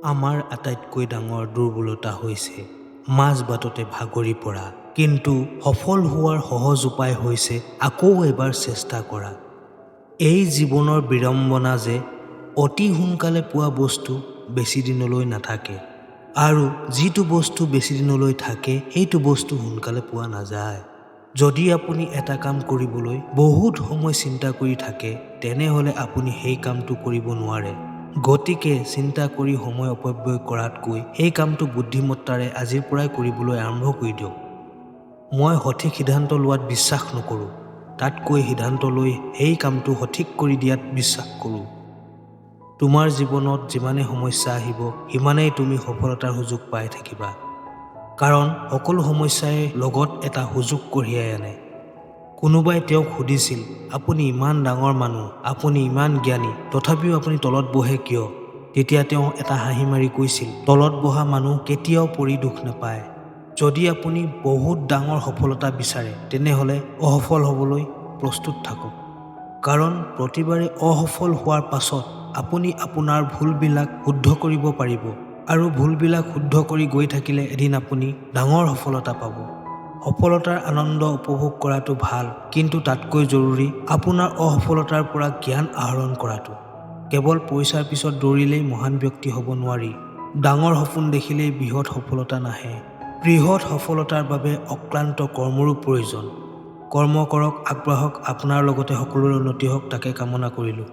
আমাৰ আটাইতকৈ ডাঙৰ দুৰ্বলতা হৈছে মাজ বাটতে ভাগৰি পৰা। কিন্তু সফল হোৱাৰ সহজ উপায় হৈছে আকৌ এবাৰ চেষ্টা কৰা। এই জীৱনৰ বিড়ম্বনা যে অতি সোনকালে পোৱা বস্তু বেছি দিনলৈ নাথাকে আৰু যিটো বস্তু বেছি দিনলৈ থাকে, সেইটো বস্তু সোনকালে পোৱা নাযায়। যদি আপুনি এটা কাম কৰিবলৈ বহুত সময় চিন্তা কৰি থাকে, তেনেহ'লে আপুনি সেই কামটো কৰিব নোৱাৰে। গতিকে চিন্তা কৰি সময় অপব্যয় কৰাতকৈ সেই কামটো বুদ্ধিমত্তাৰে আজিৰ পৰাই কৰিবলৈ আৰম্ভ কৰি দিয়ক। মই সঠিক সিদ্ধান্ত লোৱাত বিশ্বাস নকৰোঁ, তাতকৈ সিদ্ধান্ত লৈ সেই কামটো সঠিক কৰি দিয়াত বিশ্বাস কৰোঁ। তোমাৰ জীৱনত যিমানেই সমস্যা আহিব, সিমানেই তুমি সফলতাৰ সুযোগ পাই থাকিবা, কাৰণ সকলো সমস্যাই লগত এটা সুযোগ কঢ়িয়াই আনে। কোনোবাই তেওঁক সুধিছিল, "আপুনি ইমান ডাঙৰ মানুহ, আপুনি ইমান জ্ঞানী, তথাপিও আপুনি তলত বহে কিয়?" তেতিয়া তেওঁ এটা হাঁহি মাৰি কৈছিল, "তলত বহা মানুহ কেতিয়াও পৰি দুখ নাপায়।" যদি আপুনি বহুত ডাঙৰ সফলতা বিচাৰে, তেনেহ'লে অসফল হ'বলৈ প্ৰস্তুত থাকক, কাৰণ প্ৰতিবাৰে অসফল হোৱাৰ পাছত আপুনি আপোনাৰ ভুলবিলাক শুদ্ধ কৰিব পাৰিব আৰু ভুলবিলাক শুদ্ধ কৰি গৈ থাকিলে এদিন আপুনি ডাঙৰ সফলতা পাব। সফলতাৰ আনন্দ উপভোগ কৰাটো ভাল, কিন্তু তাতকৈ জৰুৰী আপোনাৰ অসফলতাৰ পৰা জ্ঞান আহৰণ কৰাটো। কেৱল পইচাৰ পিছত দৌৰিলেই মহান ব্যক্তি হ'ব নোৱাৰি। ডাঙৰ সপোন দেখিলেই বৃহৎ সফলতা নাহে। বৃহৎ সফলতাৰ বাবে অক্লান্ত কৰ্মৰো প্ৰয়োজন। কৰ্ম কৰক, আগবাঢ়ক। আপোনাৰ লগতে সকলোৰে উন্নতি হওক, তাকে কামনা কৰিলোঁ।